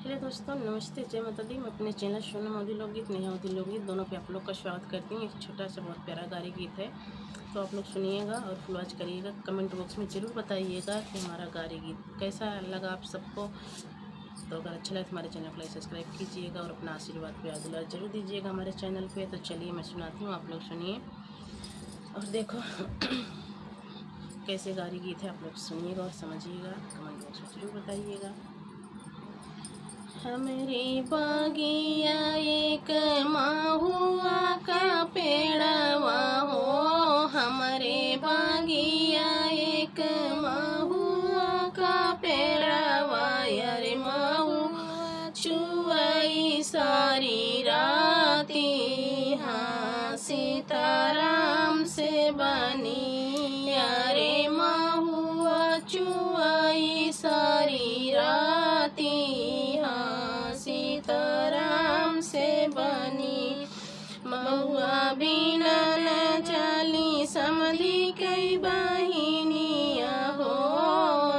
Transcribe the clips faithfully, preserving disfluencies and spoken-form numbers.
हेलो दोस्तों, नमस्ते, जय माता दी। मैं अपने चैनल सोनम अवधी लोकगीत, नेहा अवधी लोकगीत दोनों पे आप लोग का स्वागत करती हूँ। एक छोटा सा बहुत प्यारा गारी गीत है, तो आप लोग सुनिएगा और फुलवाच करिएगा। कमेंट बॉक्स में ज़रूर बताइएगा कि हमारा गारी गीत कैसा लगा आप सबको। तो अगर अच्छा लगे तो हमारे चैनल को लाइक सब्सक्राइब कीजिएगा और अपना आशीर्वाद प्यार दुलार जरूर दीजिएगा हमारे चैनल पे। तो चलिए मैं सुनाती हूँ, आप लोग सुनिए और देखो कैसे गारी गीत है, आप लोग सुनिएगा और समझिएगा, कमेंट बॉक्स में जरूर बताइएगा। हमरे बगिया एक महुआ का पेड़वा हो, हमरे बगिया एक महुआ का पेड़वा, अरे महुआ चुअई सारी राती, हाँ सीताराम से बनी, अरे महुआ चुअई सारी राती, हाँ सीताराम से बनी। महुआ बिना न चली समधी कई बहिनिया हो,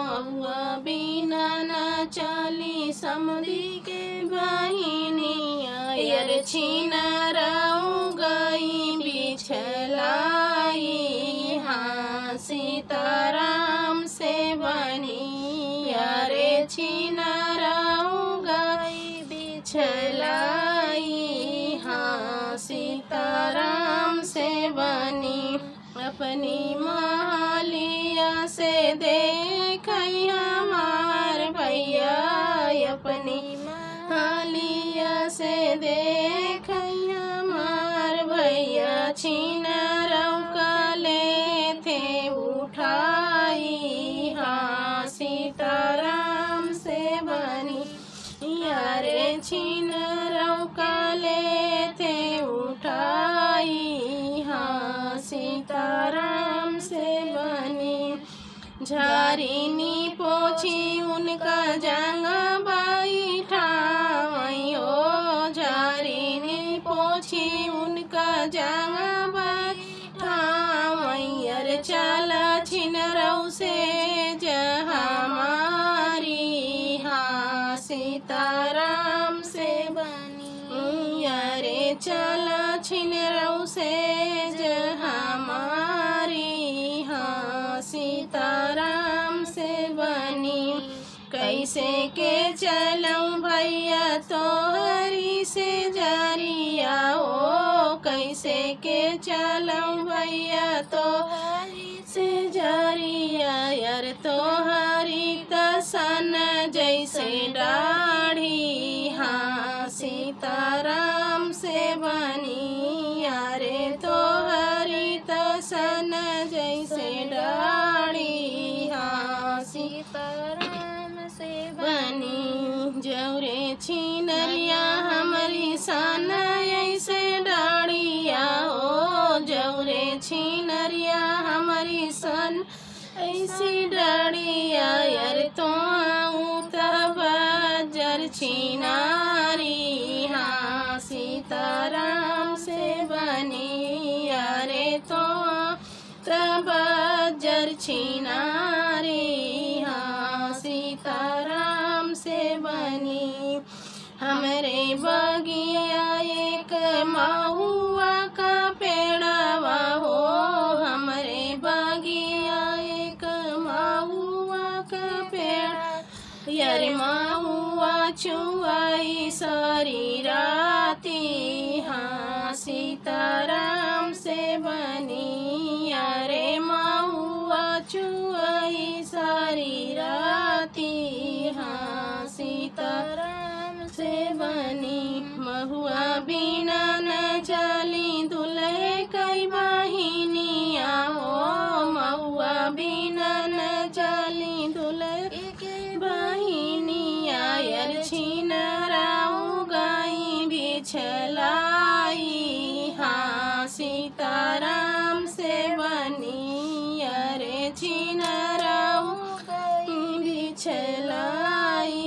महुआ बिना न चली समधी के बहिनिया, अरे छिनरऊ गई बिछलाई, हाँ सीताराम से बनी, अरे छिनरऊ गई बिछलाई, हाँ सीताराम से बनी। अपनी महलिया से देखई हमार भैया, अपनी महलिया से देखई हमार भैया, छिनरऊ का लेथे उठाई, हाँ सीताराम से बनी, अरे छिनरऊ का लेथे उठाई, हाँ सीताराम से बनी। झारिनी पोछी उनका जांगा बैठावई हो, झारिनी पोछी उनका जांगा बैठावई, अरे चला छिनरऊ सेज हमारी, हाँ सीताराम से बनी, अरे चला छिनरऊ सेज हमारी, हाँ सीताराम से बनी। कैसे के चलऊं भैया तोहरी सेजरिया हो, कैसे के चलऊं भैया तोहरी सेजरिया, अरे तोहरी तसन जैसे डाढ़ी, हाँ सीताराम से बनी, अरे तोहरी तसन जैसे डाढ़ी, हाँ सीताराम से बनी। जौरे छिनरिया हमरी सन ऐसे डाढ़िया हो, जौरे छिनरिया हमरी सन ऐसे डाढ़िया, अरे तोहू त बज्जर छिनारी, हाँ सीताराम से बनी, अरे तोहू त बज्जर छिनारी, हाँ सीताराम से बनी। हमरे बगिया एक महुआ का पेड़वा हो, हमरे बगिया एक महुआ का पेड़, अरे महुआ चुअई सारी राती, हाँ सीताराम से बनी, अरे महुआ चुअई सारी राती, हाँ सीताराम से बनी। महुआ बिना न चली दुलहे कई बहिनिया हो, महुआ बिना न चली दुलहे कई बहिनिया, अरे छिनरऊ गई बिछलाई, हाँ सीताराम से बनी, अरे छिनरऊ गई बिछलाई,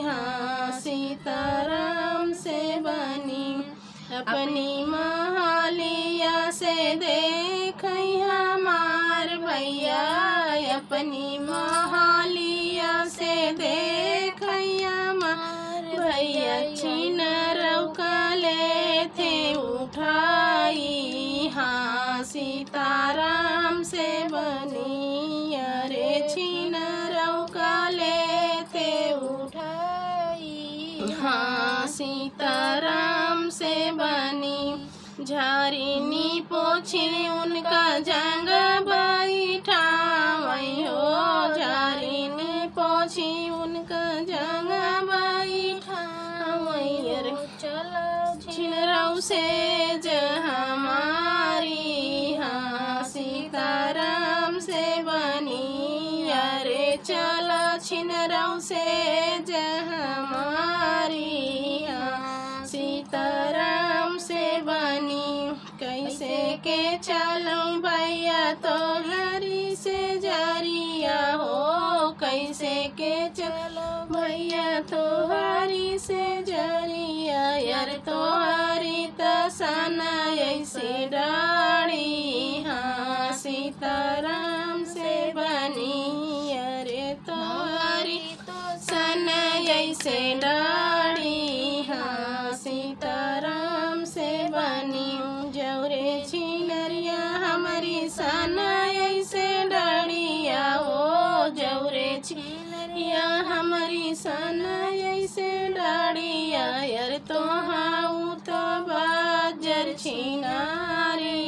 हाँ सीताराम से बनी। अपनी महलिया से देखई हमार भैया, अपनी महलिया से देखई हमार छिनरौ का लेथे उठाई, हाँ, सीताराम से बनी। अरे छिनरौ का लेथे उठाई, हाँ, सीताराम से बनी। झारिनी पोछी उनका जंगा बैठावै हो, झारिनी पोछी उनका जंगा बैठावै। अरे चलो छिनरौ सेज हमारी, हाँ, सीताराम से बनी। अरे चलो छिनरौ सेज हमारी, हाँ, सीताराम से बनी। कैसे के चलौं भैया तोहरी सेजरिया हो, कैसे के चलौं भैया तोहरी सेजरिया। अरे तोहरी त सना ऐसे डाड़ी, हाँ, सीताराम से बनी। अरे तोहरी त सना ऐसे डाड़ी, हाँ, सीताराम से बनी। जौ रे छिनरिया हमरी सना ऐसे डाड़िया हो, जौ रे छिनरिया हमरी सना ऐसे डाड़िया। अरे तोहौ त बज्जर छिनारी,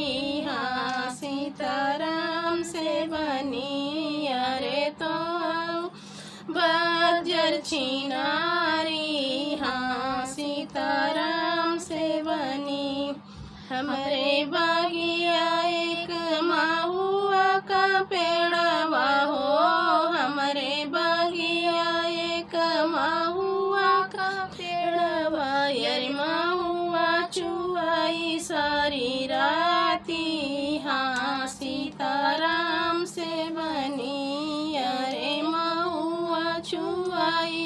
हाँ, सीताराम से बनी। अरे तोहौ बज्जर छिनारी, हाँ, सीताराम से बनी। हमरे बगिया एक महुआ का पेड़वा हो, हमरे बगिया एक महुआ का पेड़वा। अरे महुआ चुआई सारी राती, हाँ, सीताराम से बनी। अरे महुआ चुआई